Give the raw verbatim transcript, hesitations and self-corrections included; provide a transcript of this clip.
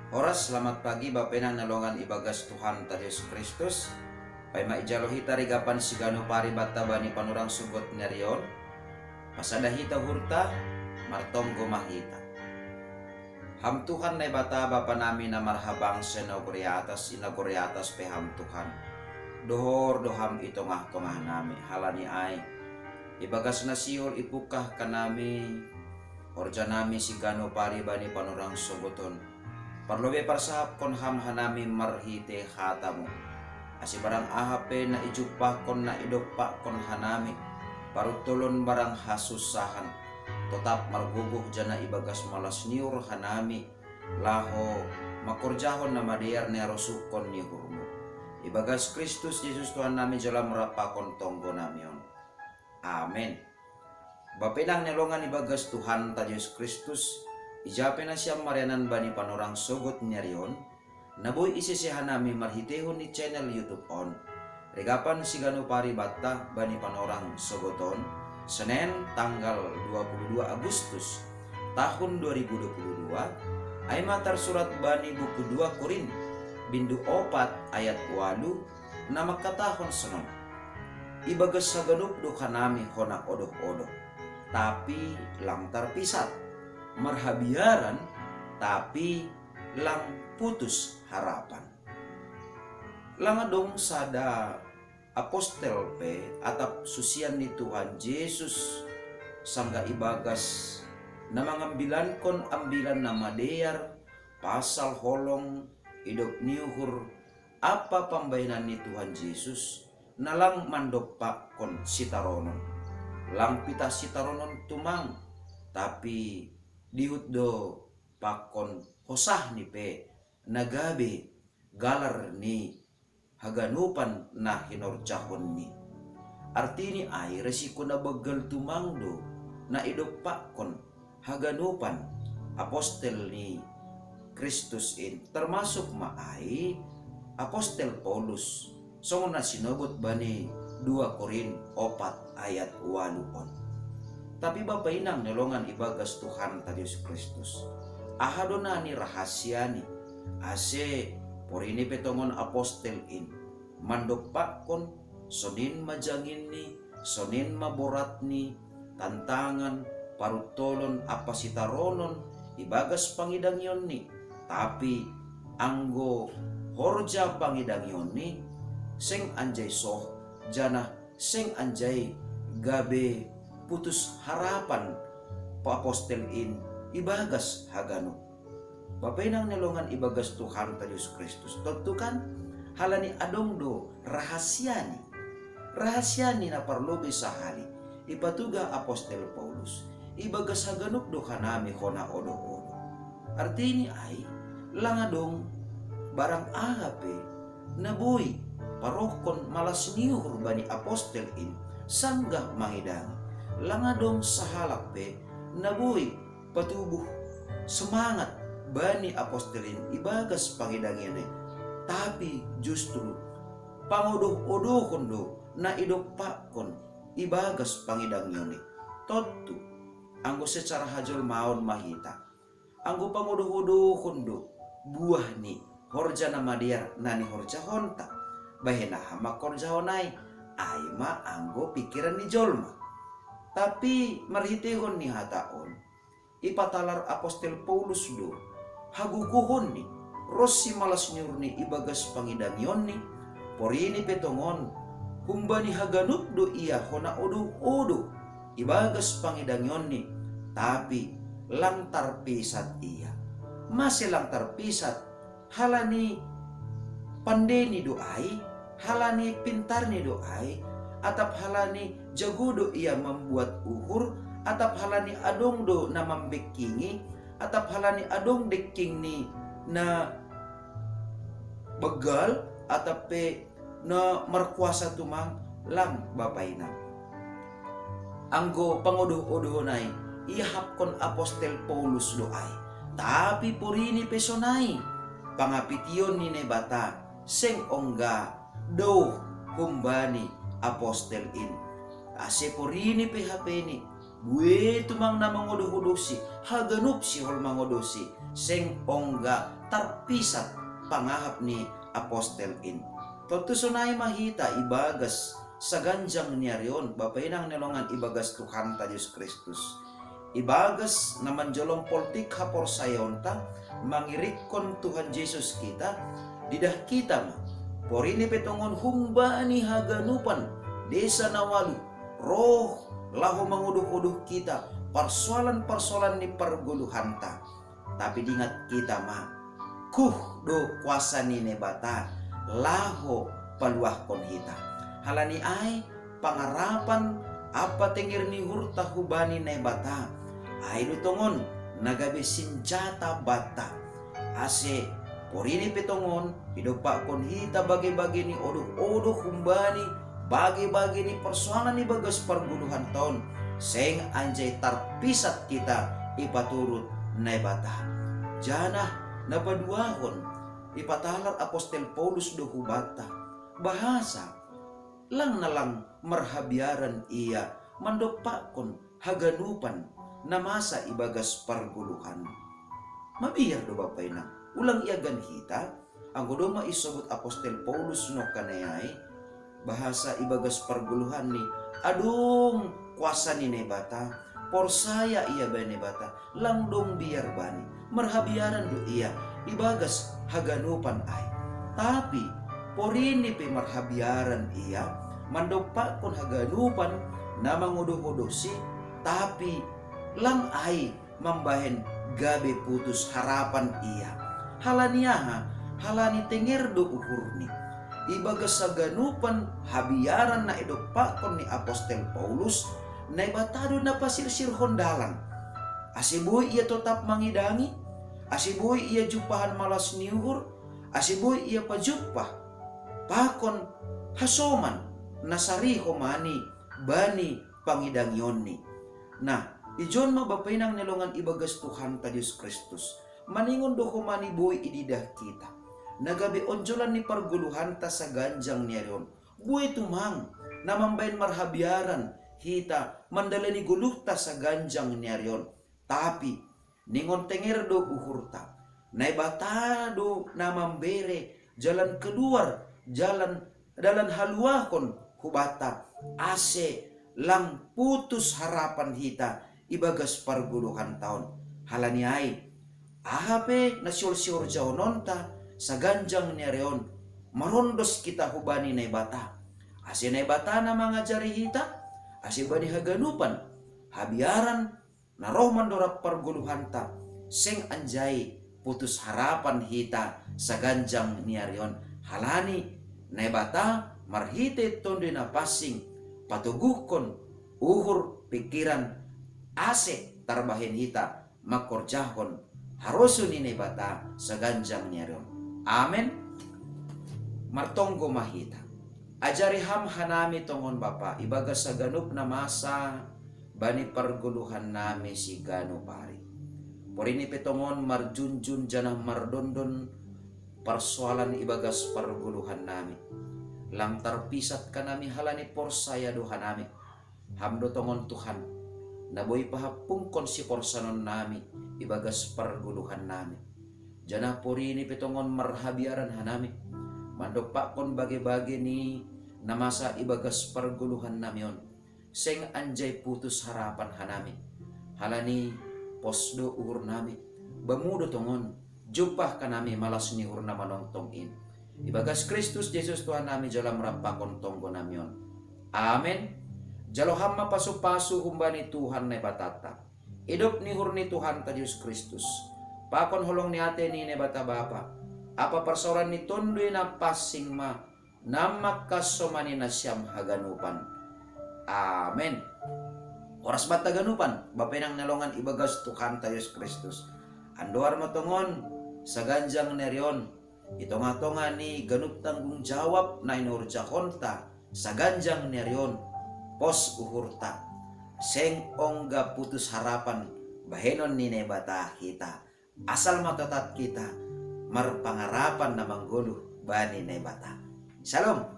Horas, selamat pagi, bapenang na longan ibagas Tuhanta Jesus Kristus. Paima ijalo hita rigapan sigano pari batta bani panorang sogot ni ari on, pasada hita uhurta, martonggo ma hita. Ham Tuhan Naibata, Bapa nami na marhabangsa i nagori atas, i nagori atas pe Ham Tuhan. Dohor do Ham i tongah-tongah nami, halani ai ibagas na sihol ipungkah hanami horja nami sigano pari bani panorang sogot on. Parlobei parsahapkon Ham hanami marhite hatamu, ase barang aha pe na ijumpahkon, na idompakkon hanami, paruntolon barang hasunsahan, totap margogoh janah ibagas malas ni uhur hanami, laho mangkorjahon na madear na irosuhkon ni uhurmu. Ibagas Kristus Jesus Tuhan nami, jalo Ham rap pakon tonggo nami on. Amen. Bapenang na longan ibagas Tuhanta Jesus Kristus, ija pe nasiam marianan bani panorang sogot ni ari on, na boi isese hanami marhitehon ni channel YouTube on, rigapan sigano pari batta bani panorang sogot on, Senen tanggal dua puluh dua Agustus tahun dua ribu dua puluh dua, ai ma tarsurat bani buku dua Korin, bindu opat ayat ualu, na mangkatahon sonon: Ibagas haganup do hanami hona odoh-odoh, tapi lang tarpisat, marhabiaran, tapi lang putus harapan. Lang adong sada apostel pe atap susian ni Tuhan Jesus sanggah ibagas na mangambilankon ambilan na madear pasal holong, idop ni uhur, ampa pambahenan ni Tuhan Jesus, na lang mandompakkon sitaronon. Lang pitah sitaronon tumang, tapi dihut do pakon hosahni pe, na gabe galar ni haganupan na hinorjahonni. Artini ai, resiko na banggal tumang do na idompakkon haganupan apostel ni Kristus in, termasuk ma ai apostel Paulus, songon na sinobot bani dua Korin opat ayat ualu on. Tapi Bapa inang na longan ibagas Tuhanta Jesus Kristus, aha do nani rahasiani, ase porini pe tongon apostel in mandompakkon, sonin ma janginni, sonin ma boratni, tantangan, paruntolon ampa sitaronon ibagas pangidangionni, tapi anggo horja pangidangionni, seng anjai soh, janah seng anjai gabe putus harapan apostel in ibagas haganup. Bapa inang na longan ibagas Tuhanta Jesus Kristus, tontu kan, halani adong do rahasiani. Rahasiani na parlobei sahali ipatugah apostel Paulus, ibagas haganup do hanami hona odoh-odoh. Artini ai, lang adong barang aha pe na boi parohkon malas ni uhur bani apostel in sanggah mangidangi. Lang adong sahalak pe na boi patubuh semangat bani apostel in ibagas pangidangionni, tapi justru pangodoh-odohon do na idompakkon ibagas pangidangionni. Tontu, anggo secara hajolmaon ma hita, anggo pangodoh-odohon do buah ni horja na madear na nihorjahonta, bahen aha ma korjahon ai? Ai ma anggo pingkiran ni jolma. Tapi marhitehon ni hata on, ipatalar apostel Paulus do hagogohonni ronsi malas ni uhurni ibagas pangidangionni, porini pe tongon, humbani haganup do ia hona odoh-odoh ibagas pangidangionni, tapi lang tarpisat ia. Mase lang tarpisat? Halani pandeni do ai, halani pintarni do ai, atap halani jago do ia mambuat uhur, atap halani adong do na mambengkingi, atap halani adong dengkingni na banggal, atap pe na markuasa tumang? Lang, Bapa inang. Anggo pangodoh-odohon ai iahapkon apostel Paulus do ai, tapi porini pe sonai, pangapition ni Naibata seng ongga daoh humbani apostel in. Ase porini pe hapeni, Bue tumang na mangodoh-odohsi, haganup sihol mangodohsi, seng ongga tarpisat pangahap ni apostel in. Tontu sonai ma hita ibagas saganjang ni ari on, bapa inang ni longan ibagas Tuhanta Jesus Kristus. Ibagas na manjolom poltik haporsayaonta, mangirikkon Tuhan Jesus kita, didah kita ma, porini pe tongon humbani haganupan desa na ualu, roh laho mangodoh-odoh kita parsoalan-parsoalan ni pargoluhanta. Tapi dingat kita ma, kuh do kuasa ni Naibata laho paluahkon hita. Halani ai, pangarapan ampa tenger ni uhurta hubani Naibata, ai do tongon na gabe sinjata banta. Ase porini pe tongon idompakkon hita bage-bage ni odoh-odoh humbani bage-bage ni parsoalan ibagas pargoluhanta on, seng anjai tarpisat hita ipaturut Naibata. Janah na paduahon, ipatalar apostel Paulus do hubanta, bahasa lang na lang marhabiaran ia mandompakkon haganupan na masa ibagas pargoluhan. Mabiar do bapa inang, ulang iagan hita, anggo domma isobut apostel Paulus nongkanai ai, bahasa ibagas pargoluhanni adong kuasa ni Naibata, porsaya ia bani Naibata, lang dong biar bani, marhabiaran do ia ibagas haganupan ai. Tapi porini pe marhabiaran ia mandompakkon haganupan na mangodoh-odohsi, tapi lang ai mambahen gabe putus harapan ia. Halani aha? Halani tenger do uhurni. Ibagas haganupan habiaran na idompakkon ni apostel Paulus, Naibata do na pasirsirhon dalan. Ase boi ia totap mangidangi, ase boi ia jumpahan malas ni uhur, ase boi ia pajumpah pakon hasoman na sariho mani bani pangidangionni. Nah, ijon ma bapa inang ni longan ibagas Tuhanta Jesus Kristus, maningon do homa ni boi ididah kita na gabe onjolan ni pargoluhanta saganjang ni ari on. Boi tumang na mambahen marhabiaran hita mandalani goluhta saganjang ni ari on. Tapi ningon tenger do uhurta, Naibata do na mambere jalan keluar, jalan, dalan haluahon hubanta, ase lang putus harapan hita ibagas pargoluhanta on. Halani ai, aha pe na sihol-sihol jaononta saganjang ni ari on, marondos kita hubani Naibata, ase Naibata na mangajari hita, ase bani haganupan habiaran na roh mandorab pargoluhanta, seng anjai putus harapan hita saganjang ni ari on. Halani Naibata marhitei Tonduy Napansing patoguhkon uhur, pikiran, ase tarbahen hita mangkorjahon harosuh ni Naibata saganjang ni ari on. Amen. Martonggo ma hita. Ajari Ham hanami tongon Bapa, ibagas haganup na masa bani pargoluhannami siganup ari. Porini pe tongon marjunjun janah mardondon parsoalan ibagas pargoluhannami. Lang tarpisat hanami halani porsaya do hanami. Ham do tongon Tuhan, na boi pahampungkon siporsanonnami ibagas pargoluhannami. Janah porini pe tongon marhabiaran hanami mandompakkon bage-bage ni na masa ibagas pargoluhannami on. Seng anjai putus harapan hanami, halani pos do uhurnami, Bamu do tongon jumpah hanami malas ni uhur na manongtong in. Ibagas Kristus Jesus Tuhannami jalo am rap pakon tonggonami on. Amen. Jalo Ham ma pasu-pasu humbani Tuhan Naibatanta, idop ni uhur ni Tuhanta Jesus Kristus, pakon holong ni atei ni Naibata Bapa, ampa parsaoran ni Tonduy Napansing ma na mangkasomani nasiam haganupan. Amen. Horas banta haganupan, bapa inang na longan ibagas Tuhanta Jesus Kristus. Andohar ma tongon, saganjang ni ari on, i tongah-tongah ni ganup tanggung jawab na inorjahonta saganjang ni ari on, pos uhurta, seng ongga putus harapan bahenon ni Naibata hita. Asal ma totap hita marpangarapan na manggoluh bani Naibata. Shalom.